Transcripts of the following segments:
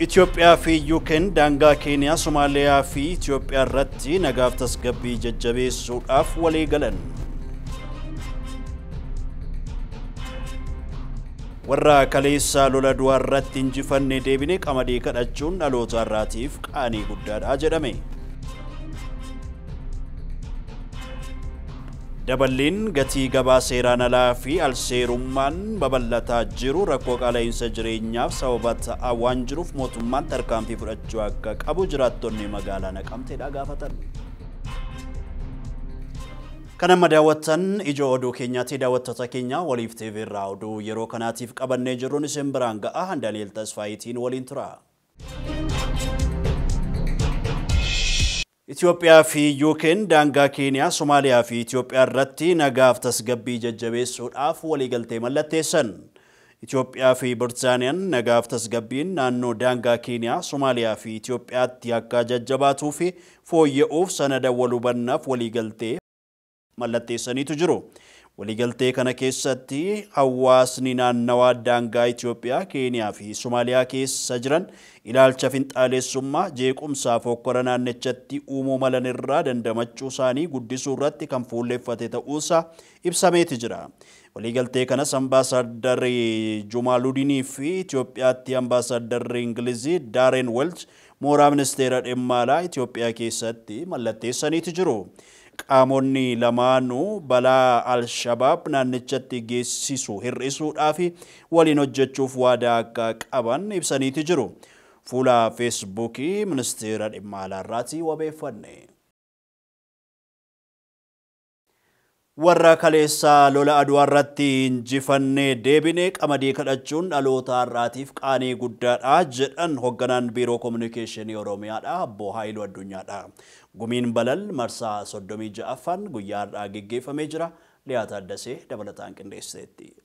Itoophiyaa fi UK'n daangaa Keeniyaa, Somaaliyaa fi Itoophiyaa irratti nagaaf tasgabbii jajjabeessuudhaaf walii galan. Warra kaleessaa lola du'aa irratti injifanne deebine qamadii kadhachuun dhaloota har'aatiif qaanii guddaadha jedhame. Daballiin gatii gabaa seeraan alaa fi alseerummaan babal'ataa jiru rakkoo qaala'insa jireenyaaf sababa ta'aa waan jiruuf mootummaan tarkaanfii fudhachuu akka qabu jiraattonni magaalaa Naqamteedhaa gaafatan. Kan amma daawwattan ijoo oduu keenyaatti daawwattoota keenya waliif TV irraa oduu yeroo kanaatiif qabannee jirruun isin biraan ga'a. Daani'el Tasfaayitiin waliin tura. Itoophiyaa fi UK'n daangaa Keeniyaa, Somaaliyaa fi Itoophiyaa irratti nagaaf tasgabbii jajjabeessuudhaaf waliigaltee mallatteessan. Itoophiyaa fi Biritaaniyaan nagaaf tasgabbiin naannoo daangaa Keeniyaa, Somaaliyaa fi Itoophiyaatti akka jajjabaatuu fi fooyya'uuf sanada wal hubannaaf waliigaltee mallatteessaniitu jiru. Waliigaltee kana keessatti hawaasni naannawaa daangaa Itoophiyaa, Keeniyaa fi Somaaliyaa keessa jiran ilaalcha finxaalessummaa jeequmsaa fi hokkora naannichatti uumuu malan irraa dandamachuu isaanii guddisuu irratti kan fuulleffate ta'uusaa ibsameeti jira. Waliigaltee kanas ambaasaaddarri Jumaaluudinii fi Itoophiyaatti ambaasaaddarri Ingilizii Daareen Welch mooraa ministeera dhimma alaa Itoophiyaa keessatti mallatteessaniitu jiru. Qaamonni lamaanuu balaa Al-Shabaab naannichatti geessisu hir'isuudhaaf waliin hojjechuuf waadaa akka qaban ibsaniiti jiru. Fuula Feesbuukii ministeera dhimma alaa irraatii wabeeffanne. Warra kaleessaa lola Adwaa irratti injifannee deebine qamadii kadhachuun dhaloota har'aatiif qaanii guddaadha jedhan hoogganaan biiroo kominikeeshinii Oromiyaadha Obbo Haayiluu Addunyaadha. Gumiin Balal marsaa 36ffaan guyyaa har'aa geggeeffamee jira. Liyaa Taaddasee dabalataan qindeessiteetti.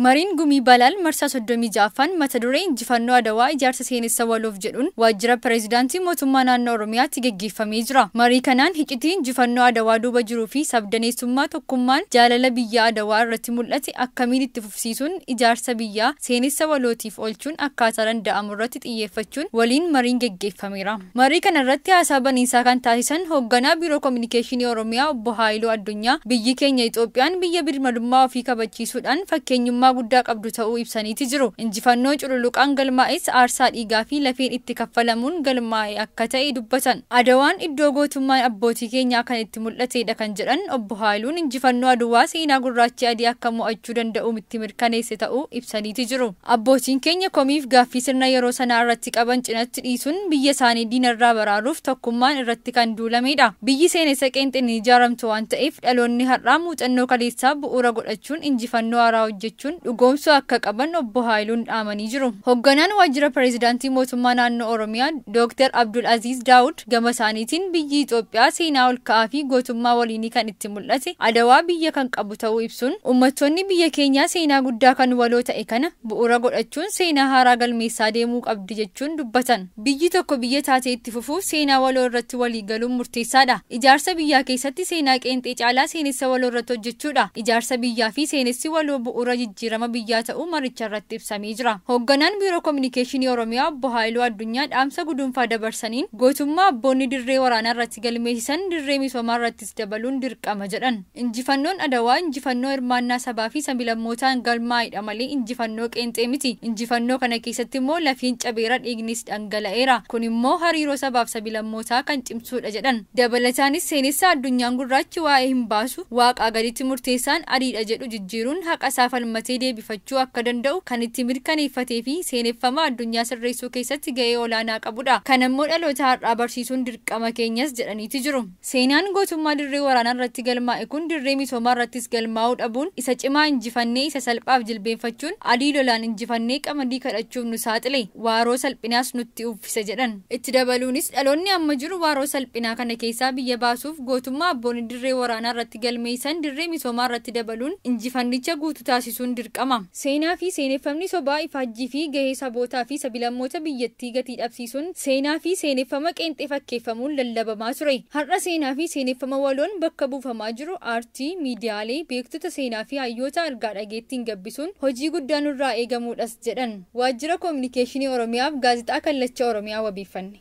Mariin Gumii Balal marsaa 36ffaan mata duree injifannoo Adawaa ijaarsa seenessa waloof jedhuun waajjira pireezidaantii mootummaa naannoo Oromiyaatti geggeeffamee jira. Marii kanaan hiccitii injifannoo Adawaa duuba jiruu fi sabdaneessummaa tokkummaan jaalala biyya Adawaa irratti mul'ate akkamiin itti fufsiisuun ijaarsa biyyaa seenessa walootiif oolchuun akkaataa danda'amu irratti xiyyeeffachuun waliin mariin geggeeffameera. Marii kana irratti haasaa baniinsaa kan taasisan hoogganaa biiroo kominikeeshinii Oromiyaa Obbo Haayiluu Addunyaa biyyi keenya Itoophiyaan biyya birmadummaa ofii kabachiisuudhaan fakkeenyummaa guddaa qabdu ta'uu ibsaniiti jiru. Injifannoo cululuqaan galmaa'es aarsaa dhiigaa fi lafeen itti kaffalamuun galmaa'e akka ta'e dubbatan. Adawaan iddoo gootummaan abbootii keenyaa kan itti mul'atedha kan jedhan Obbo Haayiluun injifannoo Adawaa seenaa gurraachi adii akka mo'achuu danda'u itti mirkaneesse ta'uu ibsaniiti jiru. Abbootiin keenya komiif gaaffii sirna yeroo sanaa irratti qaban cinatti dhiisuun biyya isaanii diinarraa baraaruuf tokkummaan irratti kan duulamedha. Biyyi seenessa qeenxeen ijaaramtu waan ta'eef dhaloonni har'aa muuxannoo kaleessaa bu'uura godhachuun injifannoo haaraa hojjechuun dhugoomsuu akka qaban Obbo Haayiluun dhaamanii jiru. Hoogganaan waajjira pireezidaantii mootummaa naannoo Oromiyaa Dr. Abdul Aziz Daawud gama isaaniitiin biyyi Itoophiyaa seenaa ol ka'aa fi gootummaa waliinii kan itti mul'ate Adawaa biyya kan qabu ta'uu ibsuun uummattoonni biyya keenyaa seenaa guddaa kan waloo ta'e kana bu'uura godhachuun seenaa haaraa galmeessaa deemuu qabdi jechuun dubbatan. Biyyi tokko biyya taatee itti fufuuf seenaa waloo irratti walii galuun murteessaadha. Ijaarsa biyyaa keessatti seenaa qeenxee caalaa seenessa waloo irratti hojjechuudha. Ijaarsa biyyaa fi seenessi waloo bu'uura jijjiirama biyyaa ta'uu maricha irratti ibsamee jira. Hoogganaan biiroo kominikeeshinii Oromiyaa Obbo Haayiluu Addunyaa dhaamsa guduunfaa dabarsaniin gootummaa abboonni dirree waraanaa irratti galmeessisan dirree misoomaa irrattis dabaluun dirqama jedhan. Injifannoon Adawaa injifannoo hirmaannaa sabaa fi sablammootaan galmaa'edha malee injifannoo qeenxee miti. Injifannoo kana keessatti immoo lafeen cabeera dhiignis dhangala'eera. Kun immoo hariiroo sabaaf sablammootaa kan cimsuudha jedhan. Dabalataanis seenessa addunyaan gurraachi waa'ee hin baasu waaqaa gaditti murteessaan adiidha jedhu jijjiiruun haqa isaa falmatee deebifachuu akka danda'u kan itti mirkaneeffatee fi seeneffama addunyaa sirreessuu keessatti ga'ee olaanaa qabudha. Kan immoo dhaloota har'aa barsiisuun dirqama keenyas jedhaniiti jiru. Seenaan gootummaa dirree waraanaa irratti galmaa'e kun dirree misoomaa irrattis galmaa'uu dhabuun isa cimaa injifannee isa salphaaf jilbeenfachuun adii lolaan injifannee qamadii kadhachuuf nu saaxile waaroo salphinaas nutti uffise jedhan. Itti dabaluunis dhaloonni amma jiru waaroo salphinaa kana keessaa biyya baasuuf gootummaa abboonni dirree waraanaa irratti galmeessan dirree misoomaa irratti dabaluun injifannicha guutuu taasisuun dirqama. Seenaa fi seeneffamni sobaa ifaajjii fi gahee sabootaa fi sabilammoota biyyattii gatii dhabsiisuun seenaa fi seeneffama qeenxee fakkeeffamuun lallabamaa ture. Har'a seenaa fi seeneffama waloon bakka buufamaa jiru aartii, miidiyaalee, beektota seenaa fi hayyoota argaa dhageettiin gabbisuun hojii guddaa nurraa eegamuudhas jedhan. Waajjira Koominikeeshinii Oromiyaaf Gaazexaa Kallacha Oromiyaa wabeeffanne.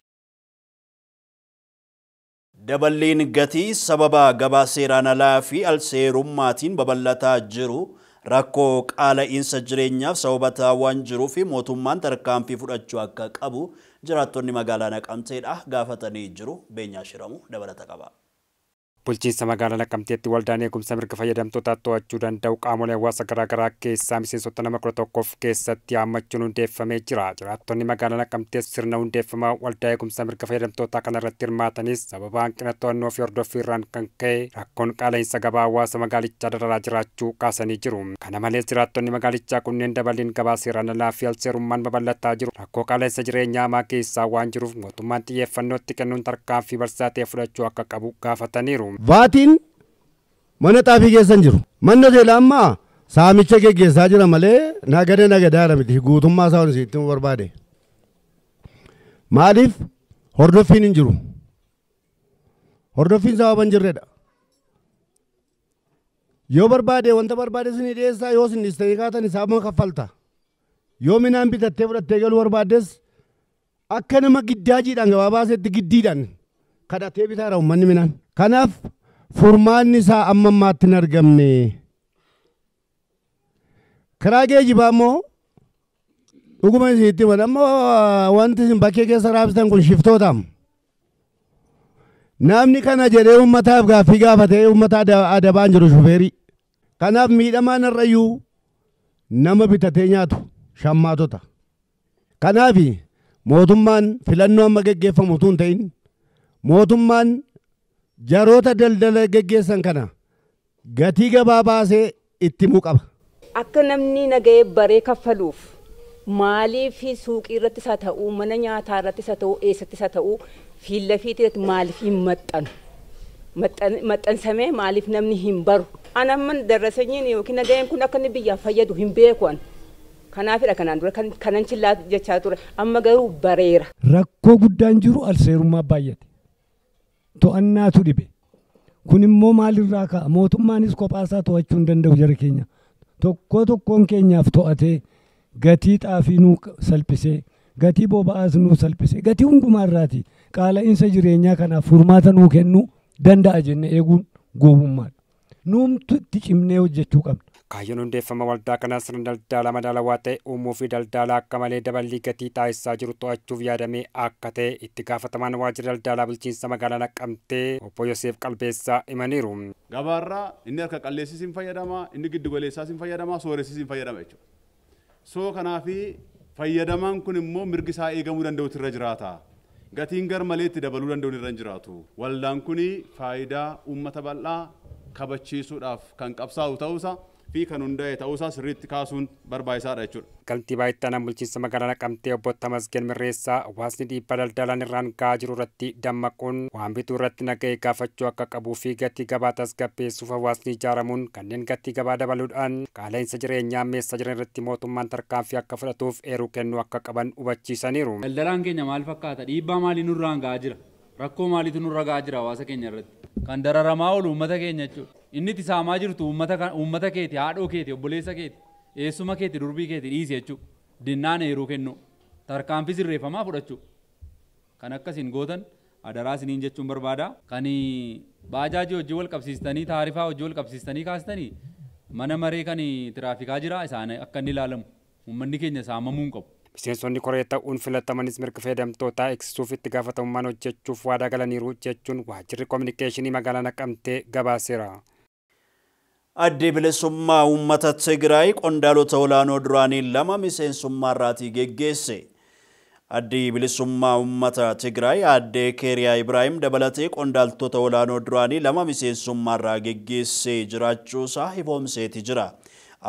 Daballiin gatii sababa gabaa seeraan alaa fi alseerummaatiin babal'ataa jiru rakkoo qaala'iinsa jireenyaaf sababa ta'aa waan jiruuf mootummaan tarkaanfii fudhachuu akka qabu jiraattonni magaalaa Naqamteedha gaafatanii jiru. Beenyaa Shiramuu dabalata qaba. Bulchiinsa magaalaa Naqamteetti waldaan eegumsa mirga fayyadamtootaa to'achuu danda'u qaamolee hawaasa garaagaraa keessaa miseensota nama 11 of keessatti haammachuun hundeeffamee jira. Jiraattonni magaalaa Naqamtee sirna hundeeffamaa waldaa eegumsa mirga fayyadamtootaa kanarratti hirmaatanis sababa hanqina to'annoo fi hordoffii irraan kan ka'e rakkoon qaala'insa gabaa hawaasa magaalichaa dararaa jiraachuu kaasanii jiru. Kana malees jiraattonni magaalichaa kunneen dabaliin gabaa seeraan alaa fi alseerummaan babal'ataa jiru rakkoo qaala'insa jireenyaa hamaa keessaa waan jiruuf mootummaan xiyyeeffannootti kennuun tarkaanfii barsiisaa ta'e fudhachuu akka qabu gaafataniiru. Vaatiin mana xaafii keessa hin jiru. Manni hoteelaa ammaa saamicha geggeessaa jira malee nagada nagadaadha miti guutummaa isaa itti barbaade. Maaliif hordoffiin hin jiru? Hordoffiin sababa hin jirredha. Yoo barbaade wanta barbaade isin dhiyeessaa yoo isin dhiistanii kaatan isaaf kaffalta. Yoo minaan bitattee fudhattee galuu barbaaddes akka nama giddaajiidhaan gabaa baasetti giddiidhaan kadhatee bitaara uummanni minaan. Kanaaf furmaanni isaa amma ammaatti hin argamne. Karaa geejjibaa immoo dhuguma isinitti himan amma wanti isin bakkee keessa raabsitan kun shiftootaam. Namni kana jedhee uummataaf gaaffii gaafatee uummata adabaan jiru shufeerii. Kanaaf miidhamaan har'ayyuu nama bitatee nyaatu shammaatota. Kanaaf mootummaan filannoo amma geggeeffamu utuu hin ta'in mootummaan jaroota daldala geggeessan kana gatii gabaa baasee itti himuu qaba. Akka namni nagahee baree kaffaluuf maaliif suuqii irrattis haa ta'uu mana nyaataa irrattis haa ta'uu eessattis haa ta'uu fiilla fiitii maaliif hin maxxanu? Maxxansamee maaliif namni hin baru? An amma darrasanyiin yookiin nagaheen kun akka inni biyyaaf fayyadu hin beeku an. Kanaafidha kanaan dura kanan chillaa jechaa ture amma garuu bareera. Rakkoo guddaan jiru alseerummaa baay'ate. To'annaatu dhibe. Kun immoo maalirraa ka'a? Mootummaanis kophaasaa to'achuu hin danda'u jara keenya. Tokko tokkoon keenyaaf to'atee gatii xaafii nuu salphisee, gatii boba'aas nuu salphisee, gatii hundumaarraati qaala'insa jireenyaa kanaaf furmaata nuu kennuu danda'a jennee eeguun gowwummaadha. Nuumtu itti cimnee hojjechuu qabna. Kaayyoon hundeeffama waldaa kanaa sirna daldala madaalawaa ta'e uumuu fi daldala akka malee daballii gatii taasisaa jiru to'achuuf yaadamee akka ta'e itti gaafatamaan waajjira daldalaa bulchiinsa magaalaa Naqamtee obbo Yoseef Qalbeessaa himaniiru. Gabaarraa inni harka qalleessis hin fayyadama, inni giddu galeessaas hin fayyadama, sooressis hin fayyadama jechuudha. Soo kanaafi fayyadamaan kun immoo mirgi isaa eegamuu danda'utu irra jiraata. Gatiin gar malee itti dabaluu danda'u irra hin jiraatu. Waldaan kun faayidaa uummata bal'aa kabachiisuudhaaf kan qabsaa'u ta'uusaa fi kan hundaa'e ta'uusaa sirriitti kaasuun barbaachisaadha jechuudha. Kantiibaa itti aanaan bulchiinsa magaalaa Naqamtee obbo Tamasgeen Mirreessaa hawaasni dhiibbaa daldalaan irraan gahaa jiru irratti dammaquun waan bituu irratti nagahee gaafachuu akka qabuu fi gatii gabaa tasgabbeessuuf hawaasni ijaaramuun kanneen gatii gabaa dabaluudhaan qaala'insa jireenyaa ammeessaa jiran irratti mootummaan tarkaanfii akka fudhatuuf eeruu kennuu akka qaban hubachiisaniiru. Daldalaan keenya maal fakkaata? Dhiibbaa maalii nurraan gahaa jira? Rakkoo maaliitu nurra gahaa jira hawaasa keenya irratti? Kan dararamaa oolu uummata keenya jechuudha. Inni itti saamaa jirtu uummata keeti, haadhoo keeti, obboleessa keeti, eessuma keeti, durbii keeti dhiisi jechuudha. Dinnaan eeruu kennu, tarkaanfii sirreeffamaa fudhachuu. Kan akkasiin gootan adaraa isiniin jechuun barbaada. Kan baajaajii hojii wal qabsiistanii, taarifaa hojii wal qabsiistanii kaastanii mana maree kan tiraafikaa jira isaan akka inni ilaalamu. Uummanni keenya saamamuu hin qabu. Miseensonni koree ta'uun filatamanis mirga fayyadamtootaa eegsisuuf itti gaafatamummaan hojjechuuf waadaa galaniiru jechuun waajjirri koominikeeshinii magaalaa Naqamtee gabaaseera. Addi bilisummaa uummata Tigraay qondaalota olaanoo duraanii lama miseensummaa irraatii geggeesse. Addi bilisummaa uummata Tigraay aadde Keeriyaa Ibraahim dabalatee qondaaltota olaanoo duraanii lama miseensummaa irraa geggeessee jiraachuusaa ifoomseeti jira.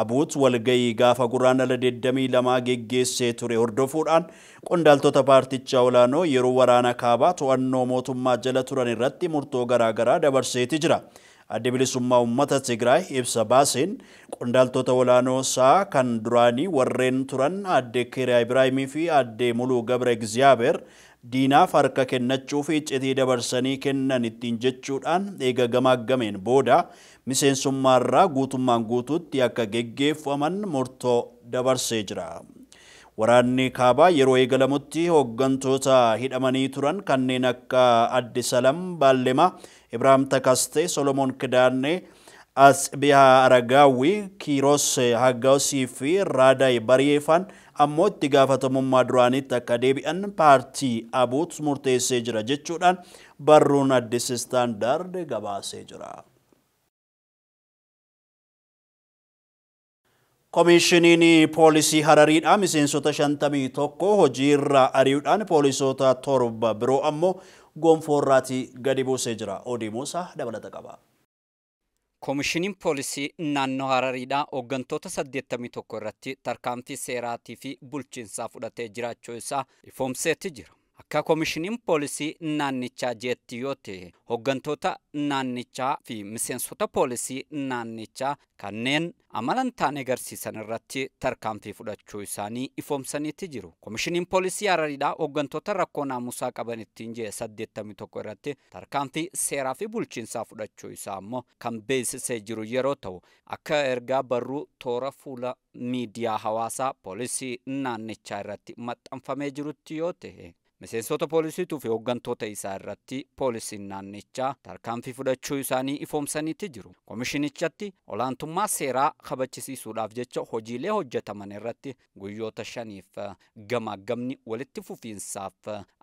Abuut walgayii gaafa guraandhala 22 geggeessee ture hordofuudhaan qondaaltota paartichaa olaanoo yeroo waraana kaabaa to'annoo mootummaa jala turan irratti murtoo garaagaraa dabarseeti jira. Adda Bilisummaa Uummata Tigraay ibsa baaseen qondaaltota olaanoo isaa kan duraanii warreen turan Aadde Keeriyaa Ibraahimii fi Aadde Muluu Gabra Egziyaabeer diinaaf harka kennachuu fi iccitii dabarsanii kennan ittiin jechuudhaan eega gamaaggameen booda miseensummaarraa guutummaan guutuutti akka geggeeffaman murtoo dabarsee jira. Waraanni kaabaa yeroo eegalamutti hooggantoota hidhamanii turan kanneen akka Adde Salam Baallemaa, Ibraahim Takastee, Solomoon Kidaannee, Asbihaa Aragaawwi, Kiiroos Haggaasii fi Raadaay Bariyeefaan ammoo itti gaafatamummaa duraanitti akka deebi'an paartii Abuut murteessee jira jechuudhaan barruun Addis Standard gabaasee jira. Koomishiniin poolisii Harariidhaa miseensota 51 hojiirra ari'uudhaan poolisoota 7 biroo ammoo gonfoorraatii gadi buusee jira. Odii Muusaa dabalata qaba. Koomishiniin poolisii naannoo Harariidhaa hooggantoota 81 irratti tarkaanfii seeraatii fi bulchiinsaa fudhatee jiraachuu isaa ifoomseetti jira. Akka koomishiniin poolisii naannichaa jeetti yoo ta'e hooggantoota naannichaa fi miseensota poolisii naannichaa kanneen amala hin taane agarsiisan irratti tarkaanfii fudhachuu isaanii ifoomsaniitti jiru. Koomishiniin poolisii Harariidhaa hooggantoota rakkoo naamusaa qaban ittiin jedhe 81 irratti tarkaanfii seeraa fi bulchiinsaa fudhachuu isaa immoo kan beeksisee jiru yeroo ta'u akka ergaa barruu toora fuula miidiyaa hawaasaa poolisii naannichaa irratti maxxanfamee jirutti yoo ta'e miseensota poolisiituu fi hooggantoota isaa irratti poolisiin naannichaa tarkaanfii fudhachuu isaanii ifoomsaniitti jiru. Koomishinichatti olaantummaa seeraa kabachisiisuudhaaf jecha hojiilee hojjetaman irratti guyyoota 5 gamaggamni walitti fufiinsaaf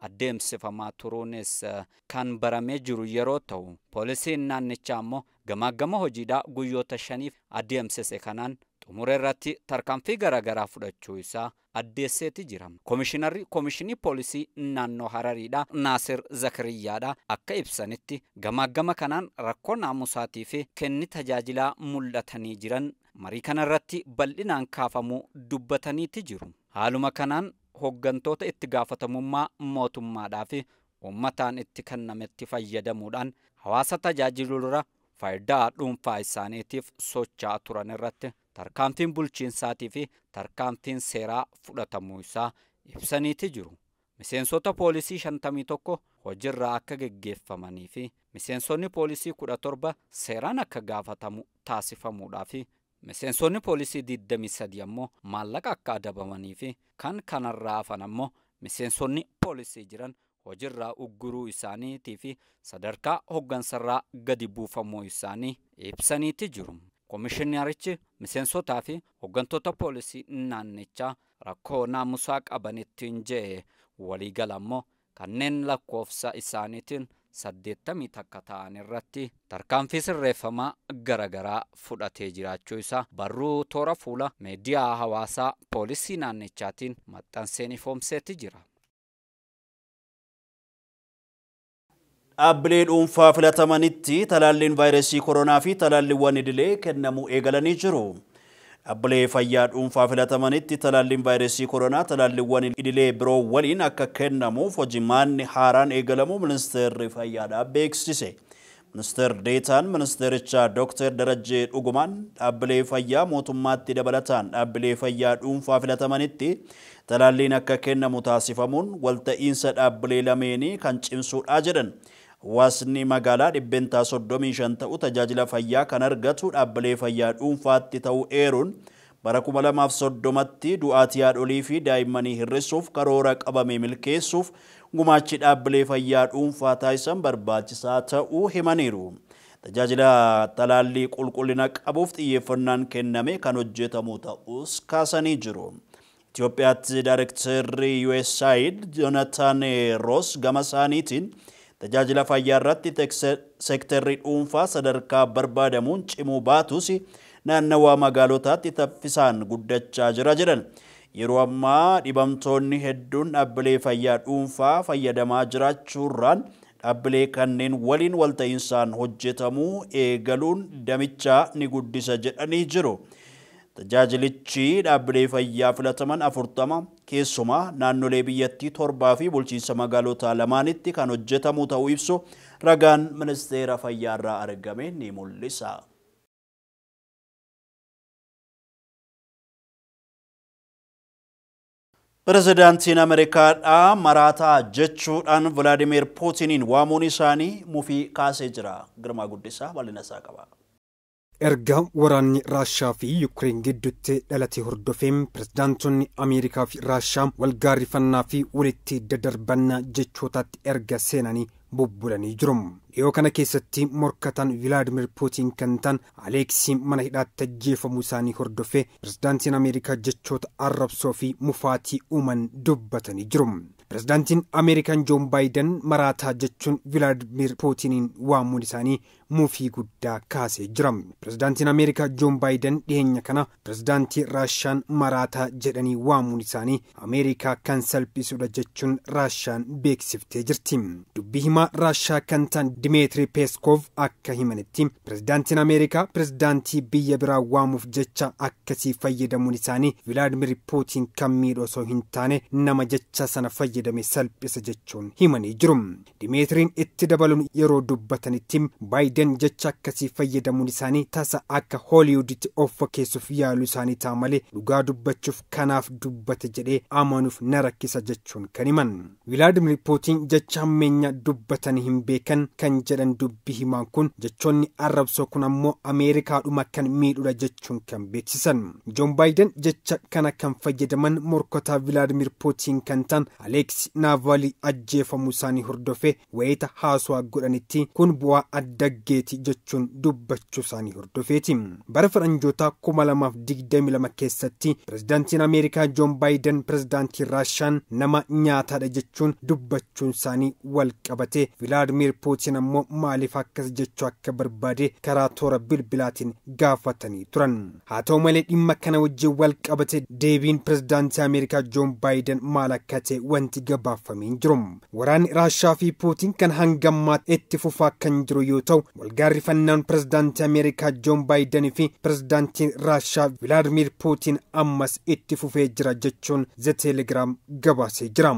adeemsifamaa turuunis kan baramee jiru yeroo ta'u poolisiin naannichaa immoo gamaggama hojiidhaa guyyoota 5 adeemsise kanaan xumura irratti tarkaanfii garaagaraa fudhachuu isaa addeesseeti jira. Koomishinarri koomishinii poolisii naannoo Harariidhaa Naasir Zakariyyaadhaa akka ibsanitti gamaggama kanaan rakkoo naamusaatii fi kenni tajaajilaa mul'atanii jiran marii kanarratti bal'inaan kaafamuu dubbataniiti jiru. Haaluma kanaan hooggantoota itti gaafatamummaa mootummaadhaa fi uummataan itti kennametti fayyadamuudhaan hawaasa tajaajilurra faayidaa dhuunfaa isaaniitiif socho'aa turan irratti tarkaanfiin bulchiinsaatii fi tarkaanfiin seeraa fudhatamuu isaa ibsaniiti jiru. Miseensota poolisii 51 hojiirraa akka geggeeffamanii fi miseensonni poolisii 17 seeraan akka gaafatamu taasifamuudhaa fi miseensonni poolisii 23 ammoo maallaqa akka adabamanii fi kan kanarraa hafan ammoo miseensonni poolisii jiran hojiirraa ugguruu isaaniitii fi sadarkaa hooggansarraa gadi buufamuu isaanii ibsaniiti jiru. Koomishinarichi miseensotaa fi hooggantoota poolisii naannichaa rakkoo naamusaa qaban ittiin je'e waliigala immoo kanneen lakkoofsa isaaniitiin 81 ta'an irratti tarkaanfii sirreeffamaa garaagaraa fudhatee jiraachuu isaa barruu toora fuula miidiyaa hawaasaa poolisii naannichaatiin maxxanseen ifoomseetti jira. Dhaabbilee dhuunfaa filatamanitti talaalliin vaayirasii koronaa fi talaalliiwwan idilee kennamuu eegalanii jiru. Dhaabbilee fayyaa dhuunfaa filatamanitti talaalliin vaayirasii koronaa talaalliiwwan idilee biroo waliin akka kennamuuf hojimaanni haaraan eegalamuu ministeerri fayyaadhaa beeksise. Ministeer Deetaan ministeerichaa Dr. Darajjee Dhugumaan dhaabbilee fayyaa mootummaatti dabalataan dhaabbilee fayyaa dhuunfaa filatamanitti talaalliin akka kennamu taasifamuun walta'iinsa dhaabbilee lameenii kan cimsuudha jedhan. Hawaasni magaalaa 35% ta'u tajaajila fayyaa kan argatu dhaabbilee fayyaa dhuunfaatti ta'uu eeruun bara 2030tti du'aatii haadholii fi daa'immanii hir'isuuf karoora qabame milkeessuuf gumaachi dhaabbilee fayyaa dhuunfaa taasisan barbaachisaa ta'uu himaniiru. Tajaajila talaallii qulqullina qabuuf xiyyeeffannaan kenname kan hojjetamu ta'us kaasanii jiru. Itoophiyaatti Daayirektarri USAID Jonathan Ross gama isaaniitiin tajaajila fayyaa irratti seektarri dhuunfaa sadarkaa barbaadamuun cimuu baatus naannawaa magaalotaatti saffisaan guddachaa jira jedhan. Yeroo ammaa dhibamtoonni hedduun dhaabbilee fayyaa dhuunfaa fayyadamaa jiraachuurraan dhaabbilee kanneen waliin walta'iinsaan hojjetamuu eegaluun damichaa ni guddisa jedhanii jiru. Tajaajilichi dhaabbilee fayyaa filataman 40 keessumaa naannolee biyyattii 7 fi bulchiinsa magaalotaa lamaanitti kan hojjetamu ta'uu ibsu ragaan ministeera fayyaarraa argame ni mul'isa. Pirezidaantiin Ameerikaadhaa maraataa jechuudhaan Vilaadimeer Puutiniin waamuun isaanii mufii kaasee jira. Girmaa Guddisaa bal'ina isaa qaba. Erga waraanni Raashaa fi Yuukireen gidduutti dhalate hordofeen pirezidaantonni Ameerikaa fi Raashaa walgaarrifannaa fi walitti daddarbannaa jechootaatti erga seenanii bubbulanii jiru. Dhiyoo kana keessatti morkataan Vilaadimir Puutiin kan ta'an Aleeksii mana hidhaatti ajjeefamuu isaanii hordofee pirezidaantiin Ameerikaa jechoota arrabsoo fi mufaatii uuman dubbatanii jiru. Pirezidaantiin Ameerikaan Joon Baayiden maraataa jechuun Vilaadimir Puutiniin waamuun isaanii mufii guddaa kaasee jira. Pirezidaantiin Ameerikaa Joon Baayiden dhiyeenya kana pirezidaantii Raashaan maraataa jedhanii waamuun isaanii Ameerikaa kan salphisudha jechuun Raashaan beeksiftee jirti. Dubbii himaa Raashaa kan ta'an Dimeetri Peeskov akka himanitti pirezidaantiin Ameerikaa pirezidaantii biyya biraa waamuuf jecha akkasii fayyadamuun isaanii Vilaadimir Puutiin kan miidhu osoo hin taane nama jecha sana fayyadame salphisa jechuun himanii jiru. Dimeetiriin itti dabaluun yeroo dubbatanitti Baayiden jecha akkasii fayyadamuun isaanii tasa akka Hooliwuditti of fakkeessuuf yaaluu isaanii ta'a malee dhugaa dubbachuuf kanaaf dubbate jedhee amanuuf na rakkisa jechuun kan himan. Vilaadimir Puutiin jecha hammeenyaa dubbatanii hin beekan kan jedhan dubbii himaan kun jechoonni arrabsoo kun ammoo Ameerikaadhuma kan miidhudha jechuun kan beeksisan. Joon Baayiden jecha kana kan fayyadaman morkataa Vilaadimir Puutiin kan ta'an Aleeksi Naavaalii ajjeefamuu isaanii hordofee wayita haasawaa godhanitti kun bu'aa addaggeeti jechuun dubbachuu isaanii hordofeeti. Bara faranjoota 2022 keessatti pirezidaantiin Ameerikaa Joon Baayiden pirezidaantii Raashaan nama nyaataadha jechuun dubbachuun isaanii wal qabate Vilaadimir Puutiin ammoo maaliif akkas jechuu akka barbaade karaa toora bilbilaatiin gaafatanii turan. Haa ta'u malee dhimma kana wajjin wal qabate deebiin pirezidaantii Ameerikaa Joon Baayiden maal akka ta'e wanti gabaafamee hin jiru. Waraanni Raashaa fi Puutiin kan hangammaatti itti fufaa kan jiru yoo ta'u walgaarrifannaan pirezidaantii Ameerikaa Joon Baayiden fi pirezidaantiin Raashaa Vilaadimir Puutiin ammas itti fufee jira jechuun The Telegram gabaasee jira.